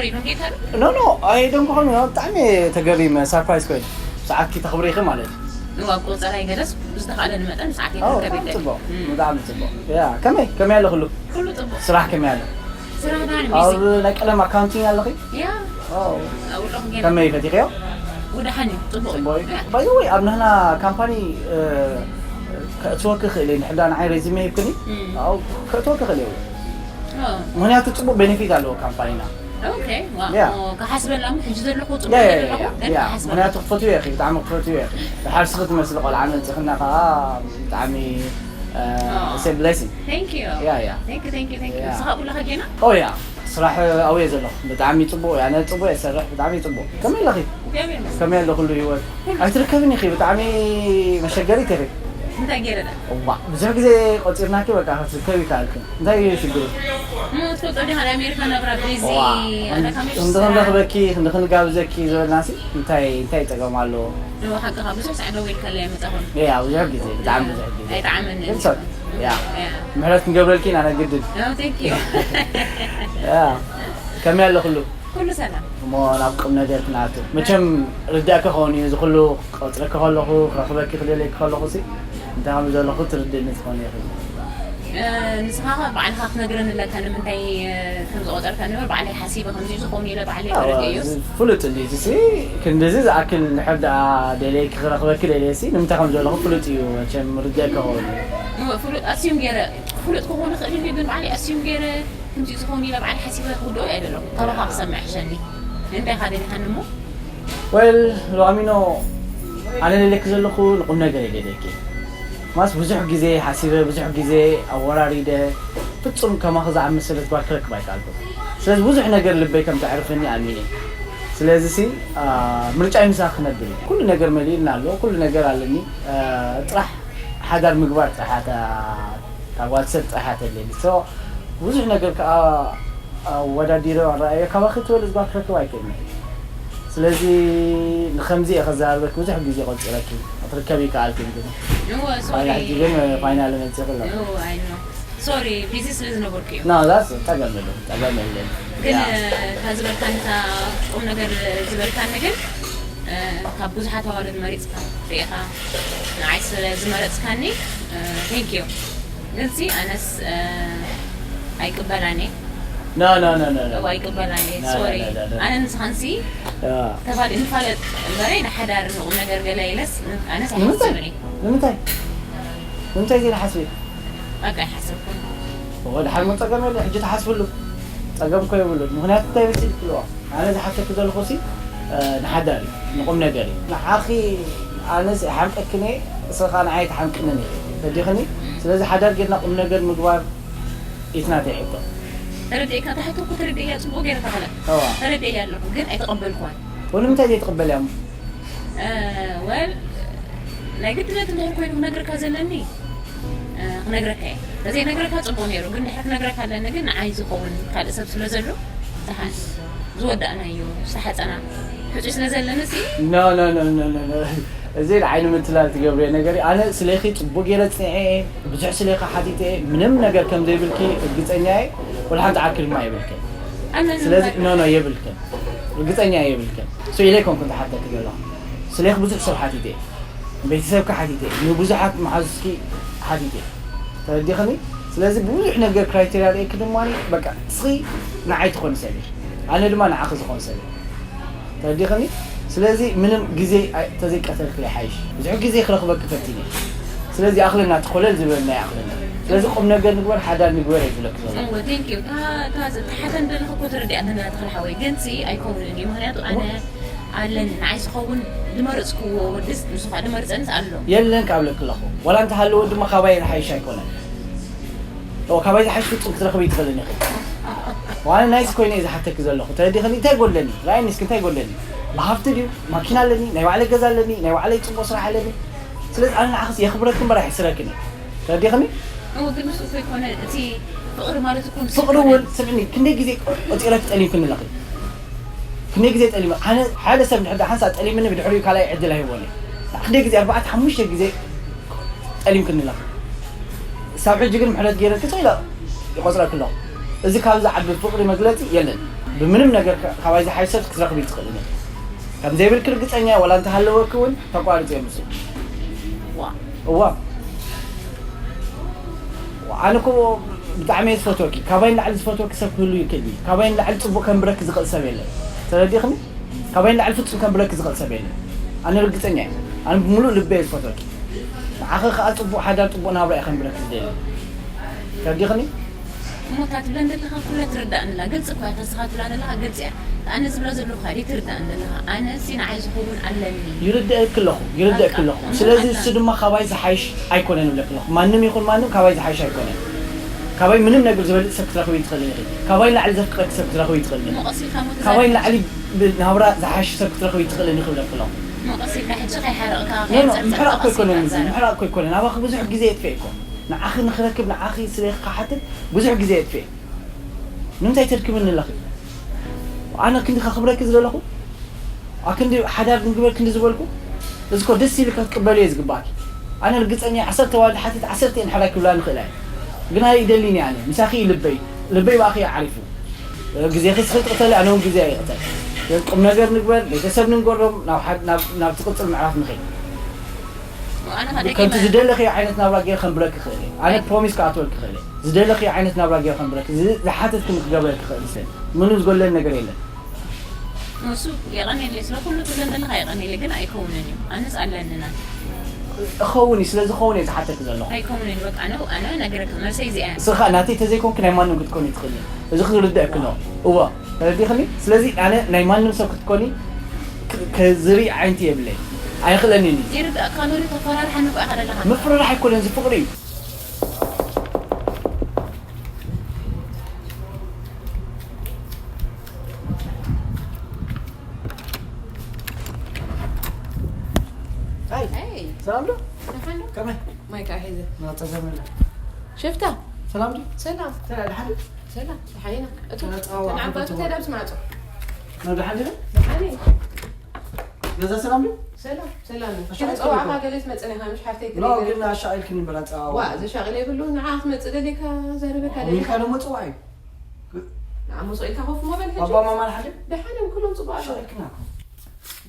ኢሎም ጌታ ዶ? ኖ ኖ ኣይደንኩኹም። ብጣዕሚ ተገሪመ፣ ሰርፕራይዝ ኮይኑ። ሰዓትኪ ተኽብሪ ኢኺ ማለት እዩ። ንዋብ ቆፀራይ ገለስ ብዝተኻእለኒ መጠን ሰዓት ኣዎ፣ ይርከብ ብጣዕሚ ይደል ፅቡቅ፣ ብጣዕሚ ፅቡቅ። ያ ከመይ ከመይ ኣሎ ኩሉ? ኩሉ ፅቡቅ። ስራሕ ከመይ ኣሎ? ስራሕ ዳን ኣብ ቢዚ ናይ ቀለም ኣካውንቲንግ ኣለኺ? ያ ኣዎ። ውሎም ጌና ከመይ ፈቲኽዮ? ውድሓን እዩ። ፅቡቅ ፅቡቅ። እዩ። ባይ ዘ ወይ ኣብ ናህና ካምፓኒ እ፣ ከእትወኪ ክእል እየ። ንሕዳ ንዓይ ሬዚሜ ሂብክኒ? እም። ኣው ከእትወኪ ክእል እየ። ኦ፣ ምክንያቱ ፅቡቅ ቤኔፊት ኣለዎ ካምፓኒና። ኦኬ። ዋ፣ ያ። ኦ፣ ክሓስበላ እሞ ሕጂ ዘለኹ ፅቡቅ ያ ያ ዘለኹ ያ ግን ያ ክሓስበላ ምክንያቱ ክፈትዎ ኢኺ፣ ብጣዕሚ ክፈትዎ ኢኺ። ድሓር ስኺ ትመስሊ ቆልዓ መፂኽና ከዓ ብጣዕሚ እ፣ ኣዎ። it's a blessing። Thank you. ያ ያ Thank you, thank you, thank you. ያ። ስኻ ብለኻ ጌና? ኦ ያ ስራሕ ኣብየ ዘለኹ ብጣዕሚ ፅቡቅ እያ። ነፅቡቅ እየ ሰርሕ ብጣዕሚ ፅቡቅ። ከመይ ኣለኺ? እግዚኣብሔር ይመስገን። ከመይ ኣሎ ኩሉ ህይወት? ኣይትርከብን ኢኺ፣ ብጣዕሚ መሸገሪት ኢኺ። እንታይ ገይረ ዳ? እዋ ብዙሕ ግዜ ቆፂርናኪ በቃ ክትርከቢ ይከኣልክን። እንታይ እዩ ሽግሩ? ሞ ትፈልጦ ዲኻ ናይ ኣሜሪካ ናብራ ቢዚ እዋ ኣለካ መሽ ክንዲ ክንረኽበኪ ክንዲ ክንጋብዘኪ ዝበልናሲ እንታይ እንታይ ፀገም ኣለዎ? ንዎ ሓቅኻ ብዙሕ ሳዕ ደው ኢልካለይ ኣይመጻኹን። ያ ብዙሕ ግዜ ብጣዕሚ ብዙሕ ግዜ ኣይጠዓመንን ግን ሰብ ያ ያ ምሕረት ክንገብረልኪ ኢና ነግድድ። ቴንክ ዩ። ያ ከመይ ኣሎ ኩሉ? ኩሉ ሰላም። እሞ ናብ ቁም ነገር ክንኣቱ። መቸም ርዳእ ክኸውን እዩ፣ እዚ ኩሉ ቆፅረኪ ከለኹ ክረኽበኪ ክደለኪ ከለኹ ሲ እንታይ ከም ዘለኹ ትርድእኒ ትኾን ኢኺ። እ፣ ንስኻ ኸ ባዕልኻ ክትነግረኒ ኣለካ ንምንታይ እ፣ ከም ዝቆፀርካኒ እምበር ባዕለይ ሓሲበ ከምዚ እዩ ዝኸውን ኢለ ባዕለይ ኣዎ፣ ተረድኤዮ። እዚ ፍሉጥ እንዲ እዚ ሲ ክንድዚ ዝኣክል እንድሕር ደኣ ደልየኪ ክረኽበኪ ደልየ ሲ ንምንታይ ከም ዘለኹ ፍሉጥ እዩ። መቸም ርዳእ ክኸውን እዩ። እሞ ፍሉጥ ኣስዩም ገይረ ፍሉጥ ክኸውን ይኽእል እዩ ግን ባዕለይ ኣስዩም ገይረ ከምዚ እዩ ዝኸውን ኢለ ባዕለይ ሓሲበ ክውድኦ እየ ደለኹ። ካባኻ ክሰምዕ ሕሸኒ። እንታይ ኢኻ ደሊኻኒ እሞ? ወል ሎሚኖ ኣነ ደልየኪ ዘለኹ ንቁም ነገር እየ ደልየኪ። ማስ ብዙሕ ግዜ ሓሲበ ብዙሕ ግዜ ኣወራሪደ ፍጹም ከማኺ ዝኣመሰለት ጓል ክረክብ ኣይከኣልኩን። ስለዚ ብዙሕ ነገር ልበይ ከም ተዕርፈኒ ኣሚነ። ስለዚ ሲ አ፣ ምርጫይ ምሳኺ ክነብል እዩ። ኩሉ ነገር መሊእልና ኣሎ፣ ኩሉ ነገር ኣለኒ። አ፣ ጥራሕ ሓዳር ምግባር ጥራሕ እታ እታ ጓል ሰብ ጥራሕ እያ ተድልየኒ። ሶ ብዙሕ ነገር ከዓ ኣወዳዲረ ኣረኣየ ካባኺ ትበልፅ ጓል ክረክብ ኣይክእልን እየ። ስለዚ ንከምዚ እየ ከዘራርበኪ ብዙሕ ግዜ ቆፂረኪ ክትርከቢ ይከኣልክን ግን እወ ፋይና ሶሪ። ሕጂ ግን ፋይናል መፅእኺ ኣሎ። እወ ኣይ ኖ ሶሪ ቢዚ ስለ ዝነበርኩ እዩ። ና ዛስ ፀገም የለውም፣ ፀገም የለን። ግን ያ። እታ ዝበልካኒ እታ ቁም ነገር ዝበልካኒ ግን እ፣ ካብ ብዙሓት ኣዋልድ መሪፅካ ርኢኻ ንዓይ ስለ ዝመረፅካኒ ቴንክ ዩ። ግን ሲ ኣነስ እ፣ ኣይቅበላን እየ። ና ና ና ና ና። እዋ ኣይቅበላን እየ። ና፣ ና፣ ሶሪ ና፣ ና፣ ና። ኣነ ንስኻን ሲ ያ። ተፋል እንፋለጥ እምበረ ንሓዳር ንቁም ነገር ገለ ኢለስ ኣነስ ንምንታይ? ኣይሓስብን እየ። ንምንታይ? ንምንታይ ዘይንሓስብ? በቃ ኣይሓሰብኩን። እወ፣ ድሓር ሞ ጸገም የለ፣ ሕጂ ትሓስብሉ ጸገም እኮ የብሉን። ምኽንያቱ እንታይ መሲልኪ ኣለዋ? ኣነ ዝሓተኪ ዘለኹ ሲ፣ እ፣ ንሓዳር እዩ፣ ንቁም ነገር እዩ። ንዓኺ ኣነስ ይሓምቀክን እየ፣ እስኻ ንዓይ ትሓምቅንን ኢኺ። ተረዲኽኒ? ስለዚ ሓዳር ጌርና ቁም ነገር ምግባር ኢት ናተይ ሕቶ። ተረዲእካ፣ እታ ሕቶ እኮ ተረዲእያ፣ ጽቡቕ ገይረ ተኸለ። እዋ። ተረዲእያ ኣለኹ፣ ግን ኣይተቐበልኩዋን። ወ ንምንታይ ዘይትቕበልያ እሞ? ወል ናይ ግድነት እንድሕር ኮይኑ ክነግረካ ዘለኒ እ፣ ክነግረካ እየ። ተዘይነግረካ ጽቡቕ ነይሩ፣ ግን ድሕሪ ክነግረካ ኣለኒ ግን ንዓይ ዝኸውን ካልእ ሰብ ስለ ዘሎ ደሓን ዝወዳእናዮ ዝተሓጸና ሕጹይ ስለ ዘለኒ ሲ ኖ ኖ ኖ ኖ ኖ ኖ። እዚ ንዓይ ንምትላል ትገብርዮ ነገር እዩ። ኣነ ስሌኺ ጽቡቅ ገይረ ጽኒዐ እየ፣ ብዙሕ ስሌኻ ሓቲተ እየ፣ ምንም ነገር ከም ዘይብልኪ እርግጸኛ እየ። ወላ ሓንቲ ዓርኪ ድማ የብልክን። ኣነ ስለዚ ኖ ኖ የብልክን፣ እርግጸኛ እየ የብልክን። ሶ ኢለ ኣይኮንኩን ዝሓተኪ ዘለኹ፣ ስሌኺ ብዙሕ ሰብ ሓቲተ እየ፣ ቤተሰብኪ ሓቲተ እየ፣ ንብዙሓት መሓዙትኪ ሓቲተ እየ። ተረዲኽኒ? ስለዚ ብዙሕ ነገር ክራይቴርያ ርእየኪ ድማ በቃ እስኺ ንዓይ ትኾኒ ሰብ ኢኺ፣ ኣነ ድማ ንዓኺ ዝኾን ሰብ እየ። ተረዲኽኒ? ስለዚ ምንም ግዜ ኣይ- ተዘይቀተልክለይ ሓይሽ። ብዙሕ ግዜ ክረኽበኪ ፈቲነ። ስለዚ ይኣኽለና፣ እቲ ኮለል ዝበልና ይኣኽለና። ስለዚ ቁም ነገር ንግበር፣ ሓዳር ንግበር እየ ዝብለኪ ዘለኹ። እወ ቴንክ ዩ። እታ እታ ዝተሓተን ዘለኹ እኮ ተረዲኣትና ተኽለ ሓወይ፣ ግን ሲ ኣይከውንን እዩ። ምኽንያቱ ኣነ ኣለኒ ንዓይ ዝኸውን ዝመረፅክዎ ወድስ ንሱ ከዓ ዝመርፀንስ ኣሎ። የለን ካብ ለክለኹ ዋላ እንተሃለወ ድማ ካባይ ዝሓይሽ ኣይኮነን። ኦ፣ ካባይ ዝሓይሽ ፍጹም ክትረኽቢ ኣይትኽእልን ኢኺ። ዋላ ናይስ ኮይነ እየ ዝሓተኪ ዘለኹ። ተረዲኽኒ? እንታይ ጎለኒ? ራእይኒ እስኪ እንታይ ጎለኒ? ብሃፍቲ ድዩ? ማኪና ኣለኒ፣ ናይ ባዕለይ ገዛ ኣለኒ፣ ናይ ባዕለይ ጽቡቕ ስራሕ ኣለኒ። ስለዚ ኣነ ንዓኽስ የኽብረኪ እምበር ኣይሕስረክን እየ። ተረዲኽኒ? እወ ግን ንሱ እኮ ይኮነ እቲ ፍቕሪ ማለት እኮ ንሱ ፍቕሪ ይኮነ። እውን ስምዕኒ፣ ክንደይ ግዜ ቆፂረኪ ጠሊምክኒ ኣለኺ? ክንደይ ግዜ ጠሊመ? ኣነ ሓደ ሰብ እንድሕር ደኣ ሓንሳእ ጠሊምኒ ብድሕሪኡ ካልኣይ ዕድል ኣይህቦን እየ። ክንደይ ግዜ? ኣርባዕተ ሓሙሽተ ግዜ ጠሊምክኒ ኣለኺ። ሳብ ሕጂ ግን ምሕረት ገይረኪ ስቕ ኢለ ይቆፅረኪ ኣለኹ። እዚ ካብ ዝዓቢ ፍቕሪ መግለፂ የለን። ብምንም ነገር ከ- ካባይ ዝሓይሽ ሰብ ክትረኽቢ ትኽእልን ኢኺ። ከም ዘይብልኪ ርግጸኛ እየ፣ ዋላ እንተሃለወኪ እውን ተቋርጽ እዮም እሱ። ዋ እዋ ኣነ እኮ ብጣዕሚ እየ ዝፈትወኪ። ካባይ ንላዕሊ ዝፈትወኪ ሰብ ክህሉ ይክእል እዩ። ካባይ ንላዕሊ ጽቡቕ ከንብረኪ ዝኽእል ሰብ የለን። ተረዲኽኒ? ካባይ ንላዕሊ ፍጹም ከንብረኪ ዝኽእል ሰብ የለን። ኣነ ርግጸኛ እየ። ኣነ ብምሉእ ልበ እየ ዝፈትወኪ። ንዓኺ ከኣ ጽቡቕ ሓዳር ጽቡቕ ናብራ እየ ከንብረኪ ዝደሊ። ተረዲኽኒ? እሞ እታ ትብለን ዘለኻ ኩላ ትርዳእንላ ግልፂ እኳ ተስኻ ትብላ ዘለኻ ግልፂ እያ። ኣነ ዝብላ ዘለኹ ካዲ ትርዳእን ዘለኻ ኣነ ሲ ንዓይ ዝኸውን ኣለኒ። ይርደእክ ኣለኹ ይርደእክ ኣለኹ። ስለዚ እሱ ድማ ካባይ ዝሓይሽ ኣይኮነን ይብለክ ኣለኹ። ማንም ይኹን ማንም ካባይ ዝሓይሽ ኣይኮነን። ካባይ ምንም ነገር ዝበልፅ ሰብ ክትረኽቢ ትኽእል ኢኺ። ካባይ ላዕሊ ዘፍቅረክ ሰብ ክትረኽቢ ትኽእል ኢኺ። እሞ ቀስ ኢልካ ሞ ካባይ ተዛረብ። ላዕሊ ናብራ ዝሓይሽ ሰብ ክትረኽቢ ትኽእል ኢኺ ይብለክ ኣለኹ። እሞ ቀስ ኢልካ ሕጂ ከይሓረቕካ ኖ ኖ ምሕራቕ እኮ ኣይኮነን እዚ ምሕራቕ እኮ ኣይኮነን። ኣባኺ ብዙሕ ግዜ የጥፍኤ እኮ ንዓኺ ንኽረክብ ንዓኺ ስለ ክሓትት ብዙሕ ግዜ የጥፍኤ። ንምንታይ ተድክምኒ ኣለኺ? ኣነ ክንዲ ከኽብረኪ ዝደለኹ ኣክንዲ ሓዳር ንግበር ክንዲ ዝበልኩ እዚ እኮ ደስ ኢልካ ክትቅበልዮ እዩ ዝግባኣኪ። ኣነ ርግፀኛ እየ ዓሰርተ ዋልድ ሓቲት ዓሰርተ እየን ሕራይ ክብላ ንኽእላ እየ። ግን ኣይደሊን እየ ኣነ ምሳኺ እዩ ልበይ ልበይ ብኣኺ እዩ ዓሪፉ። ግዜኺ ስኺ ትቕተሊ ኣነ እውን ግዜ ኣይቕተል። ቁም ነገር ንግበር ቤተሰብ ንንገሮም ናብ ሓድ- ናብ- ናብ ትቕፅል ምዕራፍ ንኸይድ። ኣነ ከምቲ ዝደለኺ ዓይነት ናብራ ገይረ ከንብረኪ ክእል እየ ኣነ ፕሮሚስ ክኣትወልኪ ክእል እየ ዝደለኺ ዓይነት ናብራ ገይረ ከንብረኪ ዝ- ዝሓተትክኒ ክገብረልኪ ክእል እየ ምንም ዝጎለኒ ነገር የለን። እሱ የቐኔለ ስለ ኩሉ ትብለን ዘለኻ የቐኔለ ግን ኣይከውንን እዩ ኣነስ ኣለንና እኸውን እዩ ስለ ዝኸውን እየ ዝሓተኪ ዘለኹ ኣይከውንን እዩ በቃ ነው ኣነ ነግረካ መልሰይ እዚኣ እያ። እስኻ ናተይ ተዘይኮንኪ ናይ ማንም ክትኮኒ ትኽእሊ እዚ ክርደአኪ ነው እዋ ተረዲኽኒ ስለዚ ኣነ ናይ ማንም ሰብ ክትኮኒ ክ- ከዝርኢ ዓይንቲ የብለይ ኣይኽእለንን እዩ ይርዳእካ ኖሪ ተፈራርሓኒ እኮ ኢኻ ዘለኻ ምፍርራሕ ኣይኮነን እዚ ፍቕሪ እዩ ኣይ ኣይ ሰላም ዶ ደሓን ዶ ከመይ ማይ ከዓ ሒዘ ናፀገመለ ሽፍታ ሰላም ዶ ሰላም ሰላ ደሓን ዶ ሰላም ደሓን ኢና እቱ ተነፃዋ ተንዓባቱ ሓፈተዋ። ተዳብስ ማዕፆ ና ደሓን ዶ ደሓን እዩ ገዛ ሰላም ዶ ሰላም ሰላም እዩ ኣሻ ግን ፀዋዕካ ገለ ትመፅእ ኢኻ ምሽ ሓፍተይ ኖ ግን ኣሻ ኢልክኒ በላ ፀዋ ዋ ዘሻቕለ የብሉ ንዓኻ ትመፅእ ደሊካ ዘረበካ ሚልካ ደሊካ ደሞ ፅዋ እዩ ንዓሞ ሰው ኢልካ ኮፍ ሞ በል ሕጂ ኣባ ማማ ሓደ ደሓን እዮም ኩሎም ፅቡቅ ኣሻ ኣለዉ ኢልክና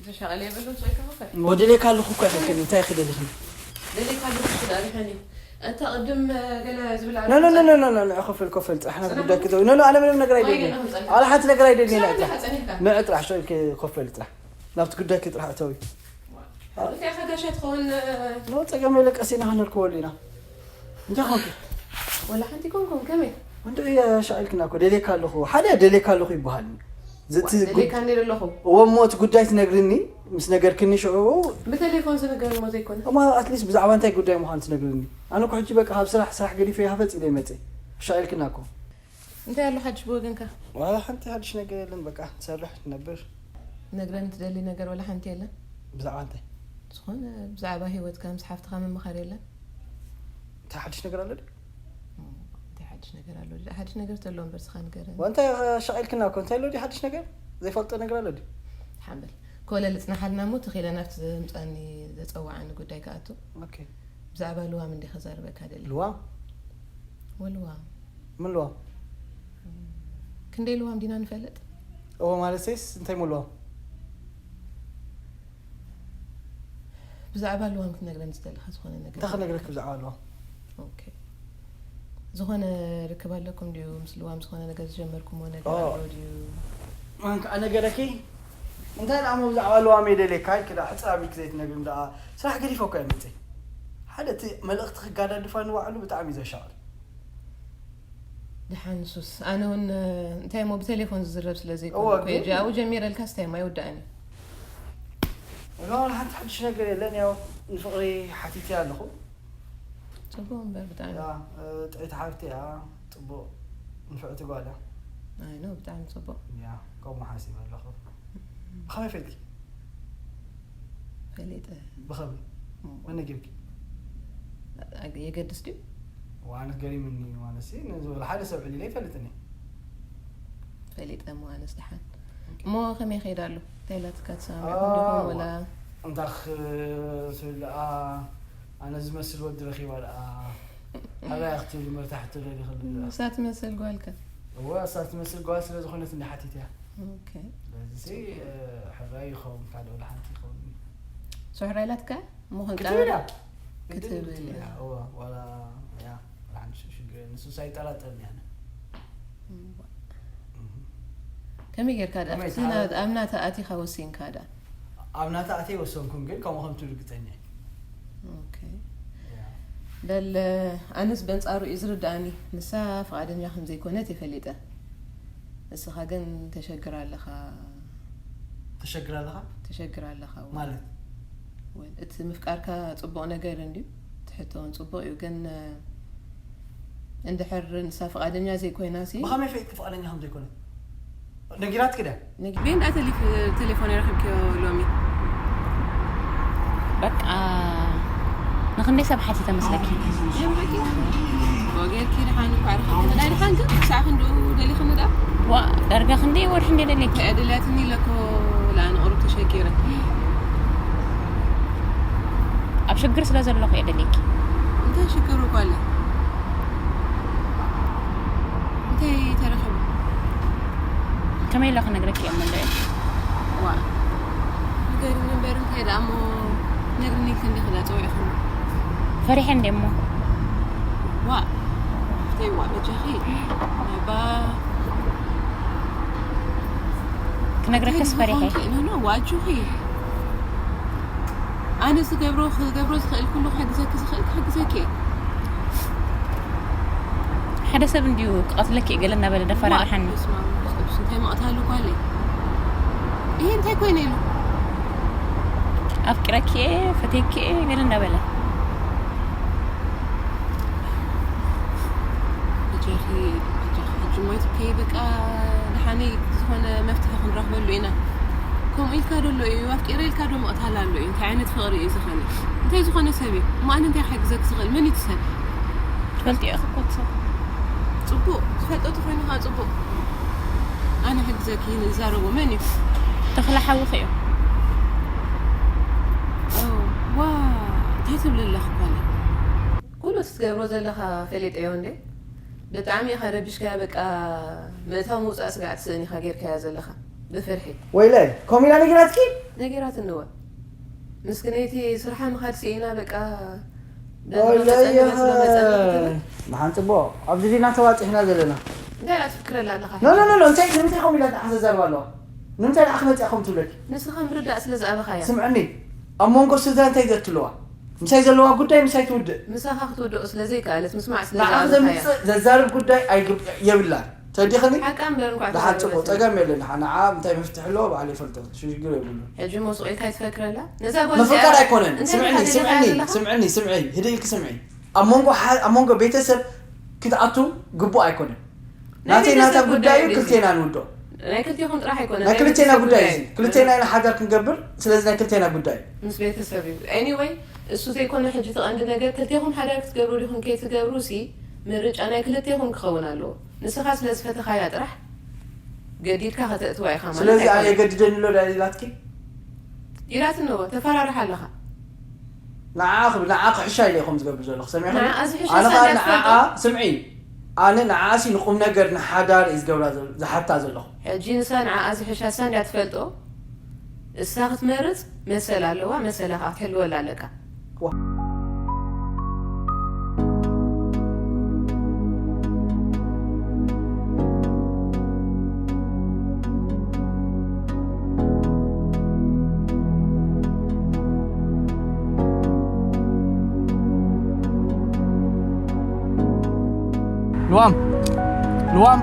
ዘሻቕለ የብሉ ሰው ኢልካ ኮፍ በል ወደሌካ ኣለኹ እኮ ይኽክል እንታይ ክደልኽኒ ደሊካ ኣለኩ ዳርሐኒ እንተ ቅድም ገለ ዝብል ኖ ኖ ኖ ኖ ኖ ኖ ኮፈል ኮፈል ጥራሕ ናብቲ ጉዳይ ክተው ኖ ኖ ኣነ ምንም ነገር ኣይደልየን ኣነ ሓንቲ ነገር ኣይደልየን ጥራሕ ንዕ ጥራሕ ሸው ኢልኪ ኮፈል ጥራሕ ናብቲ ጉዳይ ጥራሕ እተዊ እዚኣ ከጋሻ ትኸውን ኖ ጸገም የለ ቀሲና ክንርከበሉ ኢና እንታይ ኾንኪ ወላ ሓንቲ ኮንኩም ከመይ እንዶ ሻኢልክና እኮ ደሌካ ኣለኹ ሓደ ደሌካ ኣለኹ ይበሃል ደሌካ እንዲ ኣለኹ እወ እሞ እቲ ጉዳይ ትነግርኒ ምስ ነገርክኒ ሽዑ ብቴሌፎን ዝንገር እሞ ዘይኮነ እሞ ኣትሊስት ብዛዕባ እንታይ ጉዳይ ምዃኑ ትነግርኒ ኣነ እኮ ሕጂ በቃ ካብ ስራሕ ስራሕ ገዲፈ ሃፈፅ ኢለ ይመፅእ ሻኢልክና እኮ እንታይ ኣሎ ሓድሽ ብወገንካ ዋላ ሓንቲ ሓድሽ ነገር የለን በቃ ትሰርሕ ትነብር ነግረኒ ትደሊ ነገር ወላ ሓንቲ የለን ብዛዕባ እንታይ ዝኾነ ብዛዕባ ሂወትካ ምስ ሓፍትኻ ምምኻር የለን እንታይ ሓድሽ ነገር ኣሎ ድዩ እንታይ ሓድሽ ነገር ኣሎ ድኣ ሓድሽ ነገር ተሎ እምበር ስኻ ንገረኒ እንታይ ሻቒልክና እኮ እንታይ ኣሎ ድዩ ሓድሽ ነገር ዘይፈልጦ ነገር ኣሎ ድዩ ሓንበል ኮለል ጽናሓልና እሞ ተኺለ ናብቲ ዘምጻኒ ዘጸዋዓኒ ጉዳይ ክኣቱ ኦኬ ብዛዕባ ልዋም እንዲ ከዛርበካ ደሊ ልዋም ወልዋም ምን ልዋም ክንደይ ልዋም ዲና ንፈልጥ እዎ ማለት ሴስ እንታይ ምን ልዋም ብዛዕባ ልዋም ክትነግረኒ ዝደለኻ ዝኾነ ነገር እንታይ ክነግረክ ብዛዕባ ልዋም ኦኬ ዝኾነ ርክብ ኣለኩም ድዩ ምስ ልዋም ዝኾነ ነገር ዝጀመርኩሞ ነገር ኦ። ኣሎ ድዩ ማን ከዓ ነገረኪ እንታይ ደኣ ሞ ብዛዕባ ልዋም የደልየካ ኢልኪ ደኣ ሕፅር ኣቢልኪ ዘይትነግርኒ ደኣ ስራሕ ገዲፈ እኮ እየ መፅእ ሓደ እቲ መልእኽቲ ክጋዳድፋ ንባዕሉ ብጣዕሚ እዩ ዘሻቕል ድሓን ንሱስ ኣነ እውን እንታይ ሞ ብቴሌፎን ዝዝረብ ስለ እወ፣ ዘይኮነ ግን- ጃኡ ጀሚረልካስ እንታይ ሞ ኣይውዳእን እዩ እዛ ዋላ ሓንቲ ሓድሽ ነገር የለን ያው ንፍቕሪ ሓቲትያ ኣለኹ ፅቡቅ እምበር ብጣዕሚ ያ ጥዕቲ ሓብቲ እያ ፅቡቕ ንፍዕቲ ጓል እያ ኣይ ነው ብጣዕሚ ፅቡቅ ያ ከምኡ ሓሲብ ኣለኹ ብኸመይ ፈልኪ ፈሊጠ ብኸመይ መን ነጊርኪ የገድስ ድዩ ዋነት ገሪምኒ ማለት ሲ ንዝበለ ሓደ ሰብ ዕሊለ ይፈልጥኒ ፈሊጠ እሞ ኣነስ ድሓን እሞ ከመይ ከይዳ ኣሎ እንታይ ላትካ ተሰማሚዕኩም ዲኹም ወላ እንታ ክትብል ደኣ ኣነ ዝመስል ወዲ ረኺባ ደኣ ኣበይ ክትብል መርታሕ ትደሊ ክል ንሳ ትመስል ጓልካ እወ፣ እሳ ትመስል ጓል ስለ ዝኾነት እንዳ ሓቲት እያ። ኦኬ። ስለዚ ሕራይ ይኸውን፣ ካልእ ወላ ሓንቲ ይኸውን። ስሕራይ ኢላትካ እሞ ክትብል ክንቀርብ እያ። ክትብል ክትብል እያ። እወ፣ ዋላ፣ ያ፣ ወላ ሓንቲ ሽግር የለን። ንሱ ኣይጠራጠርን እያ። እምባ። ከመይ ጌርካ ደኣ ከመይ ፍትህና ተሓ- ኣብ ናታ ኣቲኻ ወሲንካ ደኣ? ኣብ ናታ ኣተይ ወሰንኩም፣ ግን ከምኡ ከም ትብል ርግጸኛ እየ። ኦኬ። ያ። በል ኣነስ በንጻሩ እዩ ዝርድኣኒ። ንሳ ፍቓደኛ ከም ዘይኮነት የፈሊጠ። ንስኻ ግን ተሸግር ኣለኻ። ተሸግር ኣለኻ? ተሸግር ኣለኻ። ማለት? ወል፣ እቲ ምፍቃርካ ጽቡቕ ነገር እንድዩ። ትሕቶ እውን ጽቡቕ እዩ፣ ግን፣ እ፣ እንድሕር ንሳ ፍቓደኛ ዘይኮይናሲ ብኸመይ ፈይጥኪ ፍቓደኛ ከም ዘይኮነት? ነጊራትኪ ድያ? ነጊ-፣ ቤንዳ ተሊፍ-፣ ቴሌፎን ረኺብክዮ ሎሚ? በቃ ንኽንደይ ሰብ ሓቲተ መስለኪ? ናይ ብሓቂ? ኦ፣ ጌርኪ ድሓን እኳ ረኺብኪ። ናይ ድሓን ግን ክሳዕ ክንድኡ ደሊኽኒ ደኣ? ዋ፣ ዳርጋ ክንደይ ወርሒ እንደ ደሊኪ? እያ ደልያትኒ ኢለ እኮ ለኣ ንቕሩብ ተሸጊረ። ኣብ ሽግር ስለ ዘለኹ እየ ደሊኪ። እንታይ ሽግር እኳ ኣለ? እንታይ ተረኺቡ? ከመይ ኢለ ክነግረኪ እየ እሞ እንድዒ። ዋ፣ ንገሪኒ እምበር እንታይ ደኣ እሞ ነግርኒ ኢልኪ እንዲኺ ደኣ ጸዊዕክኒ። ፈሪሐ እንድየ እሞ። ዋ፣ እንታይ ዋ፣ በጃኺ። ናባ ክነግረክስ ፈሪሐ። እንታይ ዝኾንኪ? ኖ፣ ኖ፣ ዋ፣ ኣጆኺ። ኣነ ዝገብሮ፣ ክገብሮ ዝኽእል ኩሉ ክሕግዘኪ ዝኽእል ክሕግዘኪ እየ። ሓደ ሰብ እንድዩ ክቐትለኪ እዩ ገለ እናበለ ደፋር ዋ፣ ኣቕርሓኒ። በስመ ኣብ መንፈስ ቅዱስ፣ እንታይ ምቕታሉ ጓለይ? ይሄ እንታይ ኮይነ ኢሉ? ኣፍቂረኪ እየ፣ ፈትየኪ እየ ገለ እናበለ። በጃኺ፣ በጃኺ፣ ሕጂ እሞ ኣይትብከዪ፣ በቃ፣ ደሓነይ ዝኾነ መፍትሒ ክንረኽበሉ ኢና። ከምኡ ኢልካ ዶ ኣሎ እዩ? ኣፍቂረ ኢልካ ዶ ምቕታል ኣሎ እዩ? እንታይ ዓይነት ፍቕሪ እዩ ዝኾነ? እንታይ ዝኾነ ሰብ እዩ? እሞ ኣነ እንታይ ክሕግዘኪ ዝኽእል? መን እዩ እቲ ሰብ? ትፈልጥዮ ኢኺ እኮ እቲ ሰብ። ጽቡቕ፣ ትፈልጦ ተኾይኑ ኸኣ ጽቡቕ። ኣነ ሕግዘኪ ንዛረቦ መን እዩ? ተኽለ ሓውኺ እዩ። ኦ፣ ዋ፣ እንታይ ትብሊ ኣለኺ ጓለይ? ኩሉ እቲ ትገብሮ ዘለኻ ፈሊጠዮ እንዴ? ብጣዕሚ ኢኻ ረቢሽካያ፣ በቃ ምእታው ምውጻእ ስጋዕ ትስእን ኢኻ ጌርካያ ዘለኻ ብፍርሒ። ወይለይ፣ ከምኡ ኢላ ነጊራትኪ? ነጊራትኒ እወ። ምስክነይቲ ስርሓ ምኻድ ስኢና በቃ በቃ ወይለይ፣ መጸለያ ስለ መጸለያ ክትብል። መሓን ጽቡቕ፣ ኣብዚ ዲና ተዋጢሕና ዘለና። እንታይ ኢላ ትፍክረላ ኣለኻ? ኖ፣ ኖ፣ ኖ፣ ኖ፣ እንታይ፣ ንምንታይ ከምኡ ኢላ ንዓኻ ዘዛርባ ኣለዋ? ንምንታይ ንዓኺ መጺኣ ከምኡ ትብለኪ? ንስኻ ምርዳእ ስለ ዝኣበኻያ። ስምዕኒ፣ ኣብ መንጎ ስድራ እንታይ ዘትልዋ? ምሳይ ዘለዋ ጉዳይ ምሳይ ትውድእ። ምሳኻ ክትውድኦ ስለ ዘይከኣለት፣ ምስማዕ ስለ ንዓኺ ዝኣበኻያ። ዘምጽእ ዘዛርብ ጉዳይ ኣይግብ-፣ የብላን። ተዲኽኒ? ሓቃ እምበር እንኳዕ ደሓን ተዛረበት ጽቡቕ፣ እያ። ጸገም የለን። ንዓ፣ ንዓ እንታይ መፍትሒ ኣለዎ? ባዕሉ ይፈልጦ። ሽግር የብሉን። ሕጂ እሞ ስቕ ኢልካ ኣይትፈክረላ? ነዛ ጓል መፈቀር እዚኣ ኣይኮነን። እንታይ ስምዕኒ፣ ኢኻ ስምዕኒ፣ ዘለኻ? ስምዕኒ፣ ስምዒ። ህድእ ኢልኪ ስምዒ። ኣብ መንጎ ሓ-፣ ኣብ መንጎ ቤተሰብ ክትኣቱ ግቡእ ኣይኮነን። ናይ ናተይ ናታ ቤተሰብ ጉዳይ ጉዳይ እዩ፣ እዩ። ክልቴና ንውድኦ። ናይ ክልቴኹም ጥራሕ ኣይኮነን፣ ናይ ናይ ክልቴና ክልቴና ጉዳይ ጉዳይ እዩ። እዩ። ክልቴና ኢና ሓዳር ክንገብር፣ ስለዚ ናይ ክልቴና ጉዳይ እዩ። ምስ ቤተሰብ እዩ። ኤኒወይ፣ እሱ ዘይኮነ ሕጂ እቲ ቀንዲ ነገር፣ ክልቴኹም ሓዳር ክትገብሩ ዲኹም ከይትገብሩ ሲ፣ ምርጫ ናይ ክልቴኹም ክኸውን ኣለዎ። ንስኻ ስለ ዝፈተኻያ ጥራሕ ገዲድካ ከተእትዋ ኢኻ ማለት ስለዚ ኣይኮነን። ኣየገድደኒ ኣሎ ዳኣ ኢላትኪ? ኢላትኒ እወ፣ ተፈራርሓ ኣለኻ። ንዓ ክብ-፣ ንዓ ክሕሻ ኢለ ኢኹም ዝገብር ዘለኹ፣ ሰሚዕኽኒ? ንዓ ዝሕሻ ኣነ ኸኣ ሳንድያ ንዓኣ፣ ትፈልጦ? ስምዒ፣ ኣነ ንዓኣሲ ንቁም ነገር ንሓዳር እዩ ዝገብራ ዘል-፣ ዝሓታ ዘለኹ። ሕጂ ንሳ ንዓኣ ዝሕሻ ሳንድያ ትፈልጦ? እሳ ክትመርጽ መሰል ኣለዋ፣ መሰላ ኸኣ ክትሕልወላ ኣለካ። ዋ። ልዋም፣ ልዋም።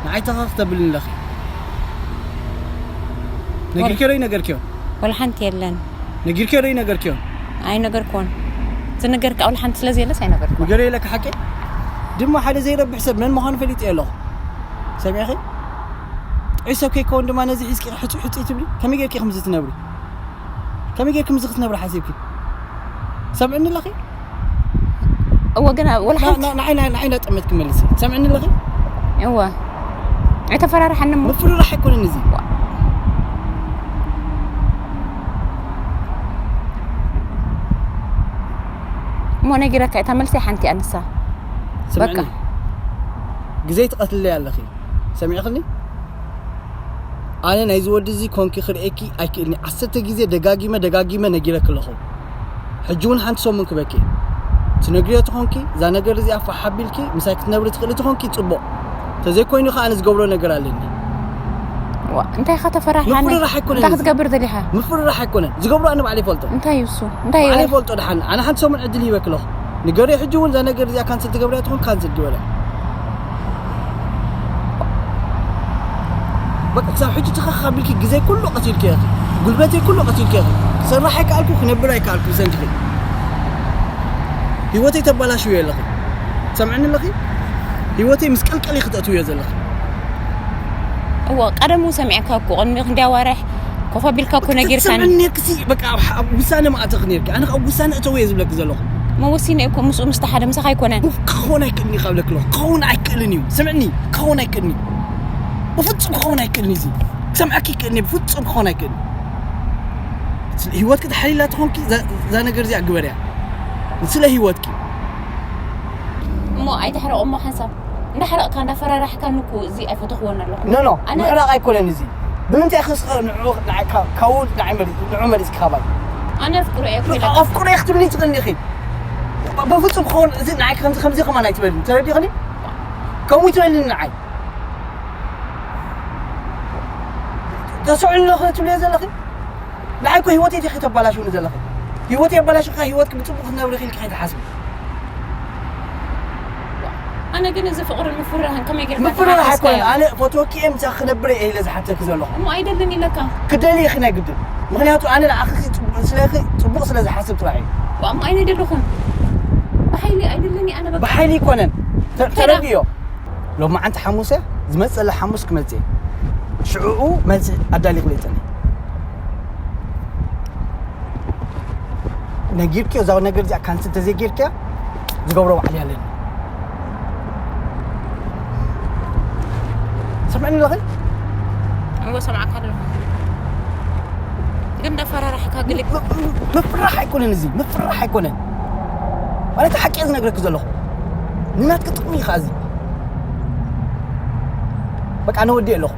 ንዓይ ተኸኽ ተብልኒ ኣለኺ። ነጊርክዮ ዶ ይነገርክዮ? ወላ ሓንቲ የለን። ነጊርክዮ ዶ ይነገርክዮ? ኣይነገርኩዎን። ዝነገርካ ወላ ሓንቲ ስለ ዘየለስ ኣይነገርኩዎን። ንገርዮ ኢለካ ሓቂ? ድማ ሓደ ዘይረብሕ ሰብ መን ምዃኑ ፈሊጠዮ ኣለኹ። ሰሚዕኺ? ጥዑይ ሰብ ከይከውን ድማ ነዚ ሒዝኪ ሕጹይ ሕጹይ ትብሊ? ከመይ ጌርኪ ከምዚ ትነብሪ? ከመይ ጌርኪ ከምዚ ክትነብሪ ሓሲብኪ? ሰምዕኒ ኣለኺ? እወ፣ ግን ወላ ና-፣ ሓንቲ ና-፣ ንዓይ፣ ንዓይ፣ ንዓይ እንዳጠመትኪ መልሲ። ሰምዕኒ ኣለኺ? እወ። ኣይተፈራርሓኒ እሞ። ምፍርራሕ ኣይኮነን እዚ። ዋ። እሞ ነጊረካ እታ መልሲ ሓንቲ ኣንሳ። በቃ። ስምዕኒ፣ ግዜ ትቐትልለይ ኣለኺ። ሰሚዕኽኒ? ኣነ ናይዚ ወዲ እዚ ኮንኪ ክርእየኪ ኣይክእልኒ። ዓሰርተ ግዜ ደጋጊመ ደጋጊመ ነጊረኪ ኣለኹ። ሕጂ እውን ሓንቲ ሰሙን ክበኪ ትነግርዮ ተኾንኪ፣ እዛ ነገር እዚኣ ፋሕ ኣቢልኪ ምሳይ ክትነብሪ ትኽእሊ ተኾንኪ ጽቡቕ። ተዘይኮይኑ ከኣ ኣነ ዝገብሮ ነገር ኣለኒ። ዋ፣ እንታይ ኢኻ ተፈራርሓኒ? ምፍርራሕ ኣይኮነን እንታይ እዚ። ክትገብር ደሊኻ? ምፍርራሕ ኣይኮነን። ዝገብሮ ኣነ ባዕለይ ይፈልጦ። እንታይ እዩ እሱ? እንታይ እዩ? ባዕለይ ይፈልጦ። ደሓን ኣነ ሓንቲ ሰሙን ዕድል ሂበኪ ኣለኹ። ንገርዮ ሕጂ እውን እዛ ነገር እዚኣ ካንስል ትገብርያ ትኾን ካንስል ግበርያ። በቃ ክሳብ ሕጂ ትኸኽ ኣቢልኪ ግዜ ኩሉ ቀቲልኪ ኢኺ። ጉልበተይ ኩሉ ቀቲልኪ ኢኺ። ክሰርሕ ኣይከኣልኩ፣ ክነብር ኣይከኣልኩ ብሰንኪኺ። ህይወተይ ተባላሽውዮ ኣለኺ። ትሰምዕኒ ኣለኺ? ህይወተይ ምስ ቀልቀል ኢኺ ተእትውዮ ዘለኺ። እዎ፣ ቀደም እውን ሰሚዐካ እኮ፣ ቅድሚ ክንደይ ኣዋርሕ ኮፍ ኣቢልካ እኮ ነጊርካኒ። ትሰምዕኒ ነርክሲ፣ በቃ ኣብ፣ ኣብ ውሳነ መኣተኺ ነርኪ። ኣነ ኣብ ውሳነ እተውዮ ዝብለኪ ዘለኹ። መወሲነ እኮ ምስኡ ምስቲ ሓደ ምሳኻ ኣይኮነን። ኡፍ፣ ክኸውን ኣይክእልን እዩ ካብ ለክሎ። ክኸውን ኣይክእልን እዩ። ስምዕኒ፣ ክኸውን ኣይክእልን እዩ። ብፍጹም ክኸውን ኣይክእልን እዩ እዚ። ክሰምዓኪ ይክእልን እዩ፣ ብፍጹም ክኸውን ኣይክእልን እዩ። ስለ ህይወትኪ ተሓሊላ ትኾንኪ፣ እዛ፣ እዛ ነገር እዚኣ ግበርያ። ስለ ህይወትኪ። እሞ ኣይተሕረቕ እሞ ሓንሳብ። እንዳሕረቕካ፣ እንዳፈራራሕካኒ እኮ እዚ ኣይፈተኽዎን ኣለኹ። ኖ፣ ኖ፣ ኣነ ምሕራቕ ኣይኮነን እዚ። ብምንታይ ክስኸ ንዑ፣ ንዓይ፣ ካ-፣ ካብኡ ንዓይ መሊ-፣ ንዑ መሊስኪ ካባይ? ኣነ ኣፍቅሮ እየ እኮ ኢለ። ኣፍቅሮ እየ ክትብልኒ ትኽእሊ ኢኺ። ብ-፣ ብፍጹም ክኸውን፣ እዚ ንዓይ ከምዚ፣ ከምዚ ከማን ኣይትበልኒ። ተረዲኽኒ? ከምኡ ይትበልኒ ንዓይ። ተስዕሉ ኣለኺ ትብልዮ ዘለኺ? ንዓይ እኮ ህይወተይ ኢኺ ተባላሽውኒ ዘለኺ። ህይወተይ ኣባላሽኻ ህይወትኪ ብጽቡቕ ክትነብሪ ኢኺ ኢልኪ ከይትሓስቢ። ኣነ ግን እዚ ፍቕርን ምፍርራህን ከመይ ጌርካ ምፍርራሕ ትሓስብካዮ? ኣይኮነን። ኣነ ፈትወኪ እየ፣ ምሳኺ ክነብር እየ ኢለ ዝሓተኪ ዘለኹ። እሞ ኣይደልን ኢለካ። ክደሊ ኢኺ ናይ ግድን። ምኽንያቱ ኣነ ንዓኺ ጽቡቕ ስለኺ፣ ጽቡቕ ስለ ዝሓስብ ጥራሕ እዩ። ዋ፣ እሞ ኣይነ ደለኹን። ብሓይሊ ኣይደልን እየ ኣነ በቃ። ብሓይሊ ኣይኮነን። ተ-፣ እንታይ ደኣ? ተረድእዮ። ሎማዓንቲ ሓሙስ እያ፣ ዝመጽእ ዘሎ ሓሙስ ክመጽእ እየ። ሽዕኡ መልሲ ኣዳሊኽለይ ጸኒ። ነጊርክዮ፣ እዛ ነገር እዚኣ ካንስል ተዘይጌርክያ፣ ዝገብሮ ባዕሉ ኣለኒ። ሰምዕኒ ኣለኺ? እወ፣ ሰምዓካ ኣለኹ። ግን እንዳፈራራሕካ ግልክ። ም-፣ ም-፣ ምፍራሕ ኣይኮነን እዚ፣ ምፍራሕ ኣይኮነን። ማለት ሓቂ እየ ዝነግረኪ ዘለኹ። ንናትኪ ጥቕሚ እዩ ኸዓ እዚ። በቃ፣ ኣነ ወዲኤ ኣለኹ።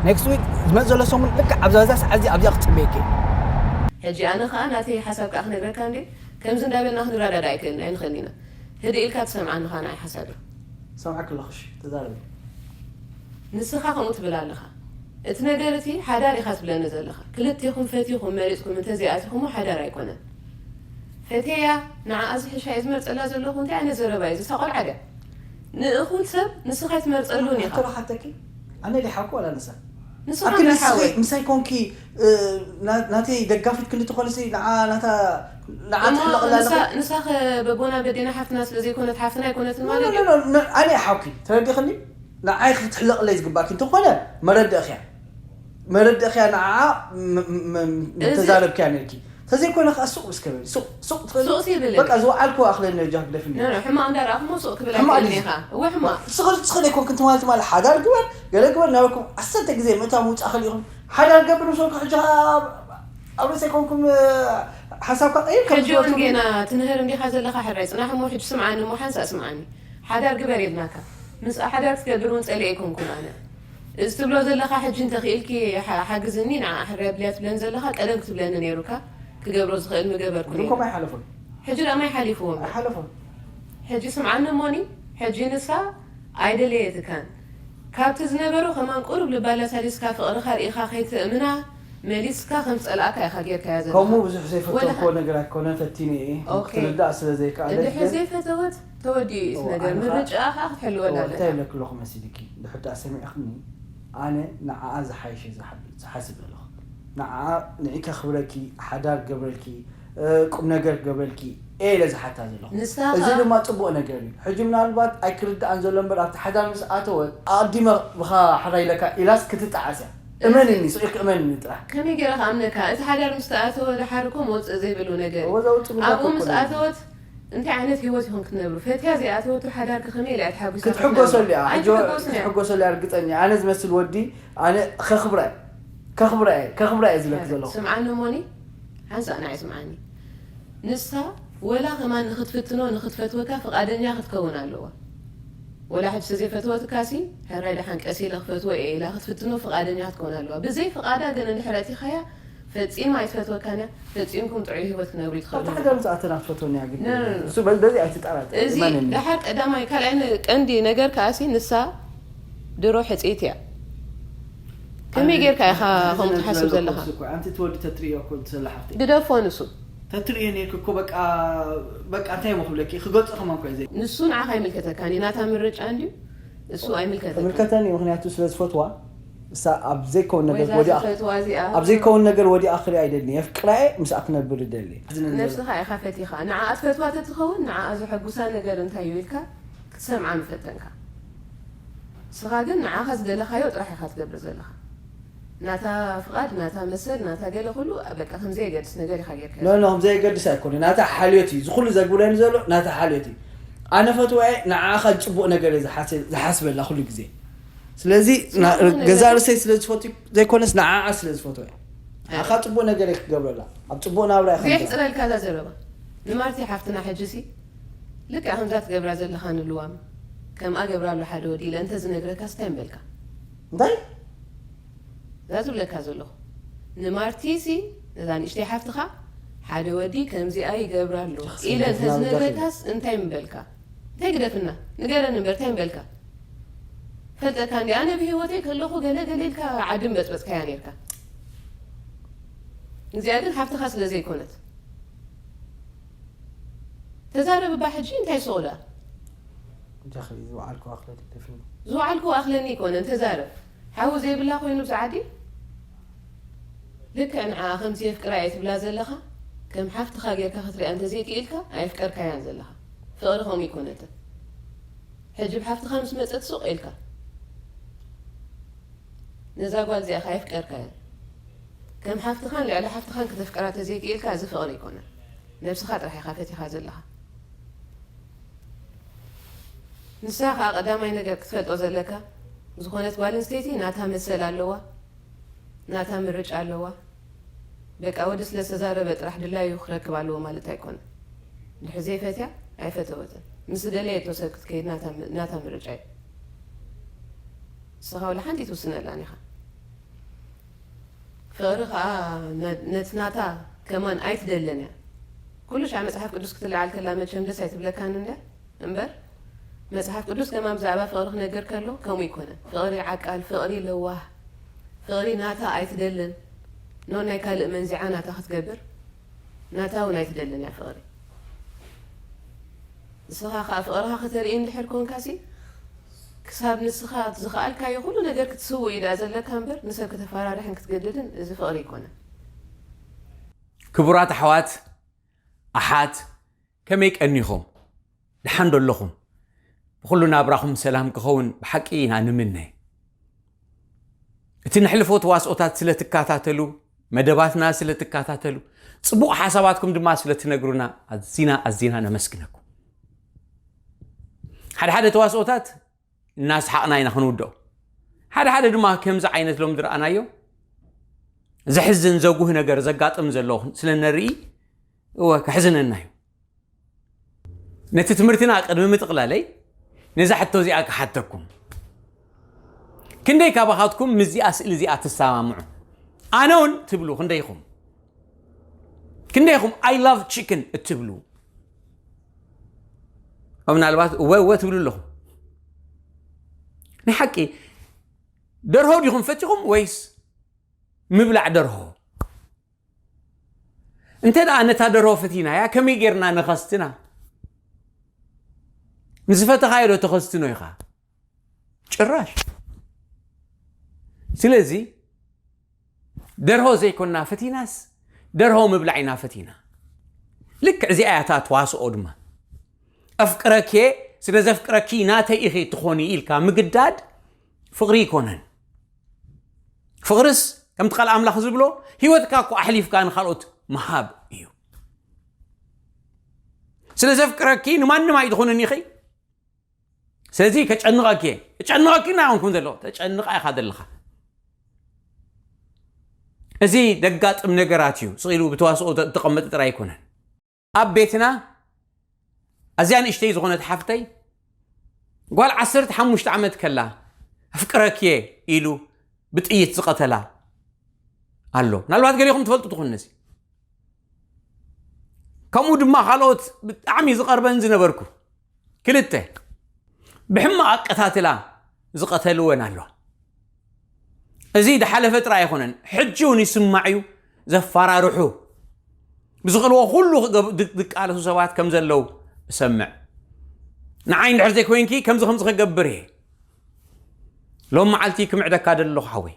ኔክስት ዊክ ዝመጽእ ዘሎ ሰሙን ልክዕ ኣብዛ፣ ኣብዛ ሰዓት እዚ ኣብዚኣ ክጽበየኪ እየ። ሕጂ ኣነ ኸኣ ናተይ ሓሳብ ከኣ ክነግረካ እንዴ? ከምዚ እንዳበልና ክንረዳዳእ ኣይክእልን፣ ኣይንኽእልን ኢና። ህድእ ኢልካ ትሰምዓኒ ኸኣ ንዓይ ሓሳብ እዩ። ሰምዓኪ ኣለኹ፣ እሺ፣ ተዛረቢ። ንስኻ ከምኡ ትብል ኣለኻ። እቲ ነገር እቲ ሓዳር ኢኻ ትብለኒ ዘለኻ። ክልቴኹም ፈቲኹም መሪጽኩም እንተዘይኣቲኹሞ ሓዳር ኣይኮነን። ፈትየያ፣ ንዓኣ ዝሕሻ እየ ዝመርጸላ ዘለኹ። እንታይ ዓይነት ዘረባ እዩ እዚ? እሳ ቆልዓ ድያ? ንእኹል ሰብ ንስኻ ኣይትመርጸሉን ኢኻ። ሕቶ ዶ ሓተኪ? ኣነ ድየ ሓውኪ ዋላ ንሳ? ንስኻ ኣቲ እንታይ ንስኺ ሓወይ? ምሳይ ኮንኪ፣ እ፣ ና-፣ ናተይ ደጋፊት ክንዲ ትኾንሲ ንዓ ናታ፣ ንዓ እሞ ትሕለቕላ ንሳ ኣለኹ? ንሳ ኸ በቦና በዴና ሓፍትና ስለ ዘይኮነት ሓፍትና ኣይኮነትን ኖ፣ ማለት ኖ፣ እዩ? ኖ፣ ኖ፣ ኣነ ሓውኪ፣ ተረዲኽኒ? ንዓይ ክትሕለቕለይ ዝግባእኪ እንተኾነ መረድእኽያ። መረድእኽያ ንዓ ም-፣ ም-፣ ም-፣ እዚ ተዛረብክያ ነርኪ። ተዘይኮነ ከኣ ሱቕ እስከ በሊ። ሱቕ፣ ሱቕ ትኽእሊ? ሱቕ ይብል። በቃ ዝወዓልክዎ ኣኽለኒ ነጃ ግደፍኒ። ኖ፣ ኖ፣ ሕማቕ እንዳረኣኹሞ ሱቕ ክብል ሕማቕ ኣይክእልን ድዩ? ኢኻ። እወ፣ ሕማቕ። ስቕ-፣ ስቕ ኢልኩም ክንትማል ትማል ሓዳር ግበር፣ ገለ ግበር፣ ናበኩም ዓሰርተ ግዜ ምእታው ምውጻእ ከሊእኹም። ሓዳር ገብር ምስ በልኩ ሕጂ ከኣ ኣብ፣ ኣብ ርእሰይ ኮንኩም፣ እ፣ ሓሳብካ ቀይር ከም ሕጂ እውን ዝበልኩም። ጌና ትንህር እንዲኻ ዘለኻ ሕራይ ጽናሕ እሞ ሕጂ ስምዓኒ እሞ ሓንሳእ ስምዓኒ። ሓዳር ግበር ኢልናካ። ምስ ሓዳር ክትገብር እውን ጸሊኤ ኣይኮንኩን ኣነ። እዚ ትብሎ ዘለኻ ሕጂ እንተኽኢልኪ ሓ-፣ ሓግዝኒ ንዓ ሕራይ ኣብልያ ትብለኒ ዘለኻ ቀደም ክትብለኒ ነይሩካ። ክገብሮ ዝኽእል ምገበርኩ ነይረ። እኮ ማይ ሓለፉን። ሕጂ ደኣ ማይ ሓሊፍዎ እምበር። ኣይሓለፉን። ሕጂ ስምዓኒ እሞኒ፣ ሕጂ ንሳ ኣይደለየትካን። ካብቲ ዝነበሮ ከማን ቁሩብ ልባ ለሳሊስካ ፍቕርኻ ርኢኻ ከይትእምና መሊስካ ከም ዝጸላእካ ኢኻ ጌርካያ ዘለኻ። ከምኡ ብዙሕ ዘይፈተንኮ ወላ- ነገር ኣይኮነ ፈቲነ እየ። ኦኬ። ክትርዳእ ስለ ዘይከኣለት እንድሕር ግን ዘይፈተወት ተወዲኡ እዩ እቲ እወ፣ ነገር። ኣነ ኸ-፣ ምርጫኻ ክትሕልወላ እወ፣ እንታይ ኣለካ። ይብለኪ ኣለኹ መሲልኪ? ድሕር ደኣ ሰሚዕኽኒ፣ ኣነ ንዓኣ ዝሓይሽ እየ ዝሓብ-፣ ዝሓስብ ዘለኹ። ንዓኣ፣ ንዒ ከኽብረኪ፣ ሓዳር ክገብረልኪ፣ እ፣ ቁም ነገር ክገብረልኪ እየ ኢለ ዝሓታ ዘለኹ። ንሳ እዚ ኸኣ ድማ ጽቡቕ ነገር እዩ። ሕጂ ምናልባት ኣይክርድኣን ዘሎ እምበር ኣብቲ ሓዳር ምስ ኣተወት ኣቐዲመ ብኻ ሕራይ ኢለካ ኢላስ ክትጠዓስ እያ። እመንኒ፣ ስቕ ኢልኪ እመንኒ ጥራሕ። ከመይ ገይረ ክኣምነካ? እቲ ሓዳር ምስ ተኣተወ ደሓር እኮ መውጽእ ዘይብሉ ነገር እዩ። እወ፣ ዘውጽእ ነገር ኣብኡ እኮ ምስ ነው። ኣተወት እንታይ ዓይነት ህይወት ይኹን ክትነብሩ? ፈትያ ዘይኣተወት ሓዳር ከመይ ኢላ እያ ትሓጒሳ ክትሕጎሰሉ እያ። ክትነብሩ? ሕጂ ኣይትሕጎስን እያ። ክትሕጎሰሉ እያ ርግጸኛ። ኣነ ዝመስል ወዲ፣ ኣነ ከኽብራ እየ። ከኽብራ እየ። ከኽብራ እየ ዝብለኪ ዘለኹ። ስምዓኒ እሞኒ፣ ሓንሳእ ንዓይ ስምዓኒ። ንሳ ወላ ከማን ንኽትፍትኖ ንኽትፈትወካ ፍቓደኛ ክትከውን ኣለዋ። ወላ ሕጂ ተዘይፈትወትካ ሲ ሕራይ ደሓን ቀስ ኢለ ክፈትዎ እየ ኢላ ክትፍትኖ ፍቓደኛ ክትከውን ኣለዋ። ብዘይ ፍቓዳ ግን እንድሕር ኣእቲኻያ ፈጺማ ኣይትፈትወካን እያ። ፈጺምኩም ጥዑይ ህይወት ክነብሩ ይትኽእሉ። ኣብታ ሃገር ምስ ኣተና ክትፈትወኒ እያ ግዲ። ኖ፣ ኖ፣ ኖ። እሱ በል በዚ ኣይትጠራጠር። እዚ እመነኒ። ደሓር ቀዳማይ ካልኣይ ነ- ቀንዲ ነገር ከኣ ሲ ንሳ ድሮ ሕጽይቲ እያ። ከመይ ኣነ ጌርካ ኢኻ እዚ ከምኡ ነገር ትሓስብ እኮ ዘለኻ? እሱ እኮ ኣንቲ ትወዲ ተትርእዮ እኮ ዘላ ሓፍተይ። ግደፎ ንሱ። ተትርእዮ ነይርክ እኮ በቃ በቃ እንታይ እሞ ክብለኪ ክገልጾ ከማን እኮ እየ ዘይ- ንሱ ንዓኻ ኣይምልከተካን እዩ፣ ናታ ምርጫ እንድዩ። እሱ ኣይምልከተካን። ትምልከተኒ ምኽንያቱ ስለ ዝፈትዋ እሳ ኣብ ዘይከውን ነገር ወይዛ ወዲኣ ዝፈትዋ እዚኣ ኣብ ዘይከውን ነገር ወዲኣ ክርኢ ኣይደልን። የፍቅራ እየ ምስኣ ክነብር እደሊ። ነብስኻ ኢኻ ፈቲኻ። ንዓኣ ትፈትዋ ተትኸውን ንዓኣ ዘሐጉሳ ነገር እንታይ እዩ ኢልካ ክትሰምዓ ምፈተንካ። ንስኻ ግን ንዓኻ ዝደለኻዮ ጥራሕ ኢኻ ትገብር ዘለኻ። ናታ ፍቓድ፣ ናታ መሰል፣ ናታ ገለ ኩሉ በቃ ከም ዘየገድስ ነገር ኢኻ ጌርካ ኖ ኖ ከም ዘየገድስ ኣይኮነ ናታ ሓልዮት እዩ ዝኩሉ ዘግብረኒ ዘሎ ናታ ሓልዮት እዩ። ኣነ ፈትዋ እየ ንዓኻ ጽቡቕ ነገር እየ ዝሓስ- ዝሓስበላ ኩሉ ግዜ። ስለዚ ና- ጽቡቕ ነገር ገዛ ርእሰይ ስለ ዝፈቱ ዘይኮነስ ንዓኣ ስለ ዝፈትዋ እየ። ንዓኻ ጽቡቕ ነገር እየ ክገብረላ ኣብ ጽቡቕ ናብራ እየ እዚኣ ከምዛ። ሕጽረልካ እዛ ዘረባ ንማርቲ ሓፍትና ሕጂ ሲ ልክዕ ከምዛ ትገብራ ዘለኻ ንልዋም ከምኣ ገብራ ኣሎ ሓደ ወዲ ኢለ እንተ ዝነግረካ ስታይ ምበልካ እንታይ እዛ ዝብለካ ዘለኹ ንማርቲ ሲ ነዛ ንእሽተይ ሓፍትኻ ሓደ ወዲ ከምዚኣ ይገብራ ኣሎ ኢለ እንተ ዝነግረካስ እንታይ ምበልካ እንታይ ግደፍና ንገረኒ እምበር እንታይ ምበልካ ፈልጠካ እንዲ ኣነ ብህይወተይ ከለኹ ገለ ገለ ኢልካ ዓዲ ምበፅበፅካያ ነርካ እዚኣ ግን ሓፍትኻ ስለ ዘይኮነት ተዛረብ እባ ሕጂ እንታይ ሱቕ ደኣ እጃኺ ዝወዓልኩ ኣኽለ ደፍኒ ዝወዓልኩ ኣኽለኒ ኣይኮነን ተዛረብ ሓዊ ዘይብላ ኮይኑ ብዛ ዓዲ ልክዕ ንዓኣ ከምዚ የፍቅራ እየ ትብላ ዘለኻ ከም ሓፍትኻ ጌርካ ክትሪኣ እንተዘይክኢልካ ኣየፍቀርካያን ዘለኻ ፍቕሪ ከምኡ ኣይኮነትን ሕጂ ብሓፍትኻ ምስ መጸት ሱቕ ኢልካ ነዛ ጓል እዚኣ ከ ኣየፍቀርካያን ከም ሓፍትኻን ልዕሊ ሓፍትኻን ክተፍቅራ ተዘይክኢልካ እዚ ፍቕሪ ኣይኮነን ነብስኻ ጥራሕ ኢኻ ፈቲኻ ዘለኻ ንሳ ከኣ ቀዳማይ ነገር ክትፈልጦ ዘለካ ዝኾነት ጓል ኣንስተይቲ ናታ መሰል ኣለዋ ናታ ምርጫ ኣለዋ በቃ ወዲ ስለ ዝተዛረበ ጥራሕ ድላዩ ክረክብ ኣለዎ ማለት ኣይኮነ ድሕሪ ዘይፈትያ ኣይፈተወትን ምስ ዝደለየቶ ሰብ ክትከይድ ናታ ምርጫ እዩ ንስኻ ወላ ሓንቲ ትውስነላን ኢኻ ፍቕሪ ኸኣ ነቲ ናታ ከማን ኣይትደልን እያ ኩሉ ሻዕ መጽሓፍ ቅዱስ ክትለዓል ከላ መቸም ደስ ኣይትብለካን እንድያ እምበር መጽሓፍ ቅዱስ ከማን ብዛዕባ ፍቕሪ ክነግር ከሎ ከምኡ ኣይኮነን ፍቕሪ ዓቃል ፍቕሪ ለዋህ ፍቕሪ ናታ ኣይትደልን ኖ ናይ ካልእ መንዚዓ ናታ ክትገብር ናታ እውን ኣይትደልን እያ ፍቕሪ ንስኻ ከዓ ፍቕርኻ ከተርኢ እንድሕር ኮንካሲ ክሳብ ንስኻ ዝኸኣልካዮ ኩሉ ነገር ክትስውእ እዩ ደኣ ዘለካ እምበር ንሰብ ከተፈራርሕን ክትገድድን እዚ ፍቕሪ ኣይኮነን። ክቡራት ኣሕዋት ኣሓት ከመይ ቀኒኹም? ደሓን ዶ ኣለኹም? ብኹሉ ናብራኹም ሰላም ክኸውን ብሓቂ ኢና ንምነ። እቲ ነሕልፎ ተዋስኦታት ስለ ትከታተሉ፣ መደባትና ስለ ትከታተሉ፣ ጽቡቕ ሓሳባትኩም ድማ ስለ ትነግሩና ኣዚና ኣዚና ነመስግነኩም። ሓደ ሓደ ተዋስኦታት እናስሓቕና ኢና ክንውድኦ። ሓደ ሓደ ድማ ከምዚ ዓይነት ሎም ዝረኣናዮ ዘሕዝን ዘጉህ ነገር ዘጋጥም ዘሎ ስለ ነርኢ እወ ከሕዝነና እዩ። ነቲ ትምህርትና ቅድሚ ምጥቕላለይ ነዛ ሕቶ እዚኣ ክሓተኩም። ክንደይ ካባኻትኩም ምስዚኣ ስእሊ እዚኣ ትሰማምዑ? ኣነ እውን ትብሉ ክንደይኹም? ክንደይኹም I love chicken እትብሉ? ምናልባት እወ እወ ትብሉ ኣለኹም። ናይ ሓቂ ደርሆ ዲኹም ፈቲኹም ወይስ ምብላዕ ደርሆ? እንተ ደኣ ነታ ደርሆ ፈቲናያ ከመይ ጌርና ንኸስትና? ንዝፈተኻዮ ዶ ተኸስትኖ ኢኻ? ጭራሽ። ስለዚ ደርሆ ዘይኮና ፈቲናስ ደርሆ ምብላዕ ኢና ፈቲና። ልክዕ እዚኣ እያ እታ ተዋስኦ ድማ። ኣፍቅረኪ ስለ ዘፍቅረኪ ናተይ ኢኺ ትኾኒ ኢልካ ምግዳድ ፍቕሪ ይኮነን። ፍቕርስ ከምቲ ቃል ኣምላኽ ዝብሎ ህይወትካ እኮ ኣሕሊፍካ ንኻልኦት ምሃብ እዩ። ስለ ዘፍቅረኪ ንማንም ኣይትኾንን ኢኺ። ስለዚ ከጨንቐኪ እየ። እጨንቐኪ እና ይኾንኩም ዘሎ ተጨንቓ ኢኻ ዘለኻ። እዚ ደጋጥም ነገራት እዩ። ስቕ ኢሉ ብተዋስኦ ዝተቐመጠ ጥራይ ኣይኮነን። ኣብ ቤትና ኣዝያ ንእሽተይ ዝኾነት ሓፍተይ ጓል ዓሰርተ ሓሙሽተ ዓመት ከላ ኣፍቅረክየ ኢሉ ብጥይት ዝቐተላ ኣሎ። ምናልባት ገሊኹም ትፈልጡ ትኾኑ ነዚ። ከምኡ ድማ ካልኦት ብጣዕሚ ዝቐርበን ዝነበርኩ ክልተ ብሕማቕ ኣቀታትላ ዝቐተልወን ኣሎ። እዚ ድሓለፈ ጥራይ ኣይኮነን፣ ሕጂ እውን ይስማዕ እዩ። ዘፈራርሑ ብዝኽእልዎ ኩሉ ክገብ- ድ- ዝቃለሱ ሰባት ከም ዘለዉ እሰምዕ። ንዓይ እንድሕር ዘይኮይንኪ ከምዚ ከምዚ ክገብር እየ። ሎም መዓልቲ ክምዕደካ ደለኹ ሓወይ።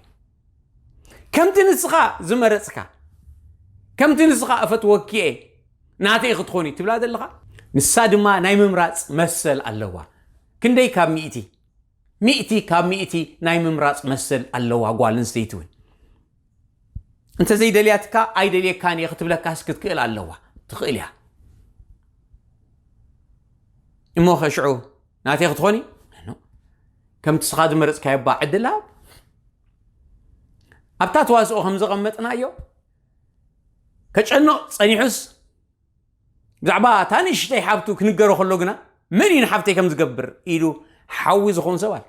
ከምቲ ንስኻ ዝመረጽካ፣ ከምቲ ንስኻ እፈትወኪ እየ፣ ናተይ ክትኾኒ ትብላ ዘለኻ፣ ንሳ ድማ ናይ ምምራጽ መሰል ኣለዋ። ክንደይ ካብ ሚእቲ? ሚእቲ ካብ ሚእቲ ናይ ምምራጽ መሰል ኣለዋ ጓል ኣንስተይቲ እውን። እንተ ዘይደልያትካ ኣይደልየካን እየ ክትብለካስ ክትክእል ኣለዋ። ትኽእል እያ። እሞ ኸ ሽዑ ናተይ ክትኾኒ? ከምቲ ስኻ ዝመረጽካዮ እባ ዕድል ሃብ። ኣብታ ተዋስኦ ከም ዘቐመጥናዮ ከጨንቕ ጸኒሑስ ብዛዕባ እታ ንእሽተይ ሓብቱ ክንገሮ ከሎ ግና መን እዩ ንሓብተይ ከም ዝገብር ኢሉ ሓዊ ዝኾን ሰብ ኣሎ።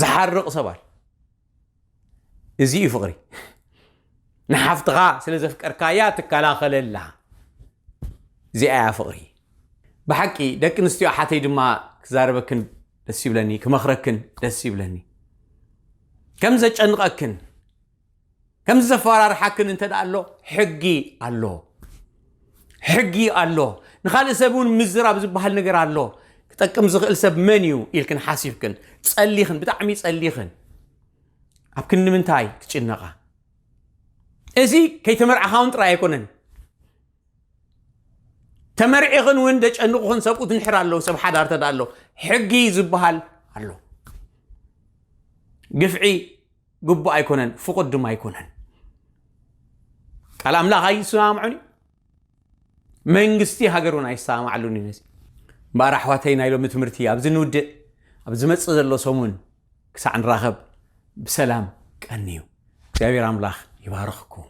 ዝሓርቕ ሰብ ኣሎ። እዚ እዩ ፍቕሪ። ንሓፍትኻ ስለ ዘፍቀርካያ ትከላኸለላ። እዚኣ እያ ፍቕሪ። ብሓቂ ደቂ ኣንስትዮ ኣሓተይ ድማ ክዛረበክን ደስ ይብለኒ፣ ክመኽረክን ደስ ይብለኒ። ከም ዘጨንቐክን ከም ዘፈራርሓክን እንተ ደኣ ኣሎ ሕጊ ኣሎ። ሕጊ ኣሎ። ንኻልእ ሰብ እውን ምዝራብ ዝበሃል ነገር ኣሎ። ክጠቅም ዝኽእል ሰብ መን እዩ ኢልክን ሓሲብክን ጸሊኽን፣ ብጣዕሚ ጸሊኽን ኣብ ክንዲ ምንታይ ትጭነቓ? እዚ ከይተመርዓኻ እውን ጥራይ ኣይኮነን። ተመርዒኽን እውን ደጨንቑኽን ሰብኡት እንድሕር ኣለዉ፣ ሰብ ሓዳር ተዳ ኣሎ፣ ሕጊ ዝበሃል ኣሎ። ግፍዒ ግቡእ ኣይኮነን፣ ፍቑድ ድማ ኣይኮነን። ቃል ኣምላኽ ኣይሰማምዑን እዩ። መንግስቲ ሃገር እውን ኣይሰማማዓሉን እዩ። ነዚ እምበኣር ኣሕዋተይ ናይ ሎሚ ትምህርቲ ኣብዚ ንውድእ። ኣብ ዝመጽእ ዘሎ ሰሙን ክሳዕ ንራኸብ ብሰላም ቀንዩ። እግዚኣብሔር ኣምላኽ ይባርኽኩም።